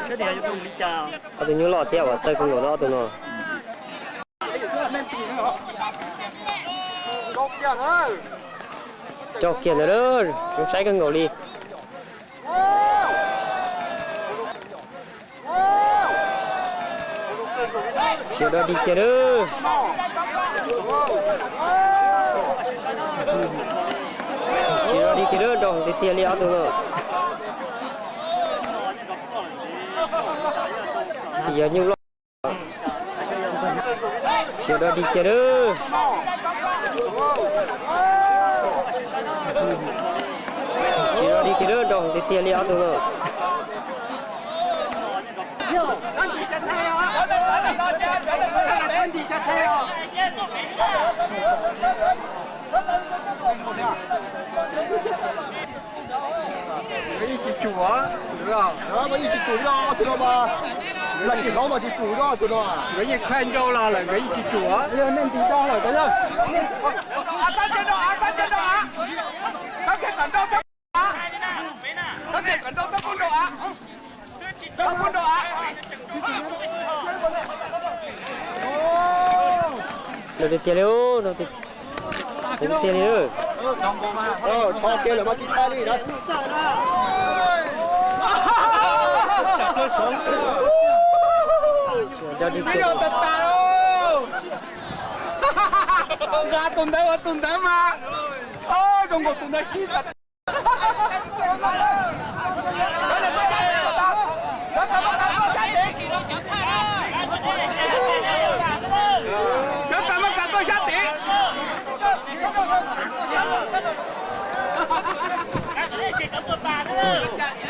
Ob tug nyuj loj thiab uas txawj kawg nkaus na ob tug no. Raug kiag ntawd, zoo saib kawg nkaus li. Tsis yog dog dig kiag lawm. Tsis yog dog dig kiag lawm, raug tiag tiag li ob tug no. Tsis yog nyuj loj. Tsis yog dog dig kiag lawm. Tsis yog dog dig kiag lawm, raug tiag tiag li ob tug no. Nkawd yeej tsis tsum, nkawd yeej tsis tsum li os, tus no mas, nkawd sim hlauv mas tsis tsum li os, tus no. Nkawd yeej qhaij ncau los lawm, nkawd yeej tsis tsum, yog nej ntis do lawm. Raug tiag tiag li, raug tiag tiag li. Tso kiag lawm mas tsis tshaj li na. Nqa tus ntawd ua tus ntawd mas, zoo nkaus tus ntawd sib tau. Cov tag maj kas tuaj sab tid.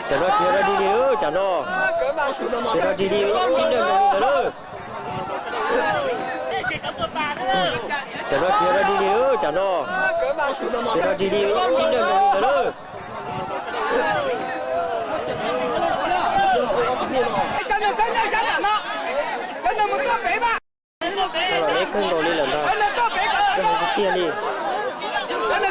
Tsam no tsis yog dog dig li, tsam no tsis yog dog dig li, ib sib nrag nroos li ntawd lawm. Tsam no tsis yog dog dig li, tsam no tsis yog dog dig li, ib sib nrag nroos li ntawd lawm. Tau los deb kawg nkaus li lawm ntag. Raug tiag tiag li. Raug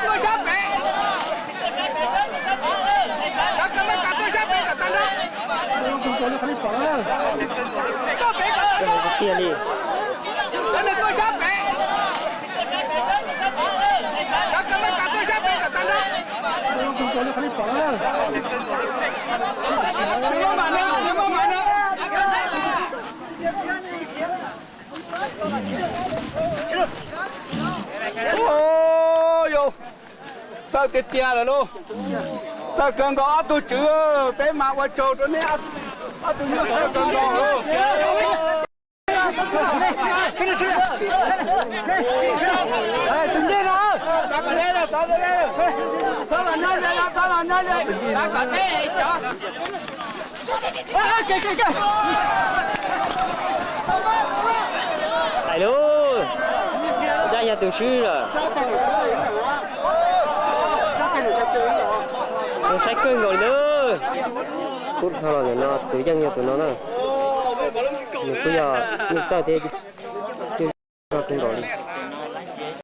tiag tiag li. Yog txawj tiag tiag lawm lauj. Txawj kawg nkaus ob tug tswv, peb mas ua tsaug rau neb ob tug nyuj txawj kawg nkaus. Hais lauj, Yeej yog tus swb lawm. Zoo saib kawg nkaus li ntawd. Kub dhau los ntawm no, tus yeej yog tus no na. Nws kuj yog nyuj txawj thiab, yeej yog kawg nkaus li.